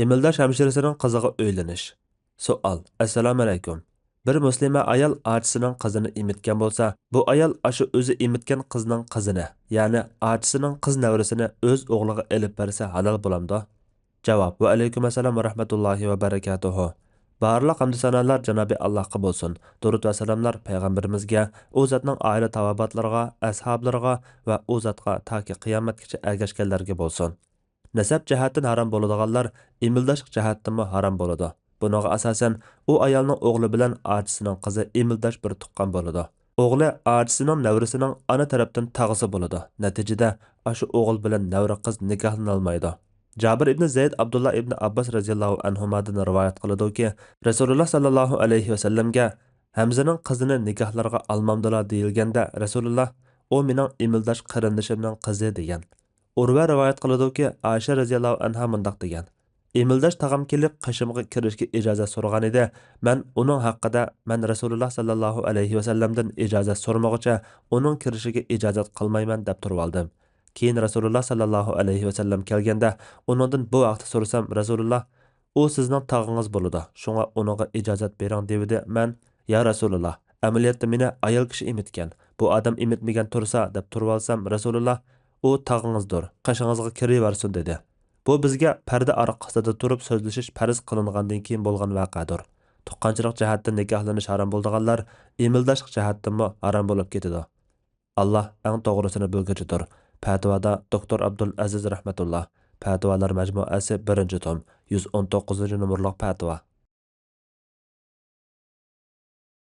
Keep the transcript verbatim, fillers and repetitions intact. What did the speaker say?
ئىمىلداش ھەمشىرىسىنىڭ قىزىغا ئۆيلىنىش. سوئال: ئەسسالامۇئەلەيكۇم. بىر مۇسلىمە ئايال ئاچىسىنىڭ قىزىنى ئېمىتكەن بولسا، بۇ ئايال ئاشۇ ئۆزى ئېمىتكەن قىزنىڭ قىزىنى، يەنى ئاچىسىنىڭ قىز نەۋرىسىنى ئۆز ئوغلىغا ئېلىپ بەرسە ھالال بولامدۇ؟ جاۋاب: ۋەئەلەيكۇم ئەسسالام ۋە رەھمەتۇللاھى ۋە بەرىكاتۇھۇ. بارلىق ھەمدۇ سانالار جانابى ئاللاھقا بولسۇن، دۇرۇد ۋە سالاملار پەيغەمبىرىمىزگە، ئۇ زاتنىڭ ئائىلە تاۋابىئاتلىرىغا، ئەسھابلىرىغا ۋە ئۇ زاتقا تاكى قىيامەتكىچە ئەگەشكەنلەرگە بولسۇن. نەسەب جەھەتتىن ھارام بولىدىغانلار ئىمىلداشلىق جەھەتتىنمۇ ھارام بولىدۇ. بۇنىڭغا ئاساسەن، ئۇ ئايالنىڭ ئوغلى بىلەن ئاچىسىنىڭ قىزى ئىمىلداش بىر تۇغقان بولىدۇ. ئوغلى ئاچىسىنىڭ نەۋرىسىنىڭ ئانا تەرەپتىن تاغىسى بولىدۇ. نەتىجىدە، ئاشۇ ئوغۇل بىلەن نەۋرە قىز نىكاھلىنالمايدۇ. جابىر ئىبنى زەيد ئابدۇللا ئىبنى ئابباس رەزىياللاھۇ ئەنھۇمادىن رىۋايەت قىلىدۇكى، رەسۇلۇللا ساللاللاھۇ ئەلەيھى ۋەسەللەمگە ھەمزىنىڭ قىزىنى نىكاھلارغا ئالمامدىلا دېيىلگەندە، رەسۇلۇللا، ئۇ مېنىڭ ئىمىلداش قېرىندىشىمنىڭ قىزى، دېگەن. ئۇرۋە رىۋايەت قىلىدۇكى، ئائىشە رەزىياللاھۇ ئەنھا مۇنداق دېگەن: ئىمىلداش تاغام كېلىپ قېشىمغا كىرىشكە ئىجازەت سورىغانىدى، مەن ئۇنىڭ ھەققىدە مەن رەسۇلۇللا ساللاللاھۇ ئەلەيھى ۋەسەللەمدىن ئىجازەت سورىمىغۇچە ئۇنىڭ كىرىشىگە ئىجازەت قىلمايمەن دەپ تۇرۇۋالدىم. كېيىن رەسۇلۇللا ساللاللاھۇ ئەلەيھى ۋەسەللەم كەلگەندە ئۇنىڭدىن بۇ ھەقتە سورىسام، رەسۇلۇللا، ئۇ سىزنىڭ تاغىڭىز بولىدۇ، شۇڭا ئۇنىڭغا ئىجازەت بېرىڭ دېۋىدى. مەن، يا رەسۇلۇللا، ئەمەلىيەتتە مېنى ئايال كىشى ئېمىتكەن، بۇ ئادەم ئېمىتمىگەن تۇرسا دەپ تۇرۇۋالسام، رەسۇلۇللا، ئۇ تاغىڭىزدۇر، قېشىڭىزغا كىرىۋەرسۇن دېدى. بۇ بىزگە پەردە ئارقىسىدا تۇرۇپ سۆزلىشىش پەرز قىلىنغاندىن كېيىن بولغان ۋەقەدۇر. تۇغقانچىلىق جەھەتتىن نىكاھلىنىش ھارام بولىدىغانلار ئىمىلداشلىق جەھەتتىنمۇ ھارام بولۇپ كېتىدۇ. ئاللا ئەڭ توغرىسىنى بىلگۈچىدۇر. پەتىۋادا دوكتور ئابدۇل ئەزىز رەھمەتۇللا. پەتىۋالار مەجمۇئەسى، بىرىنچى توم، يۈز ئون توققۇزىنچى نومۇرلۇق پەتىۋا.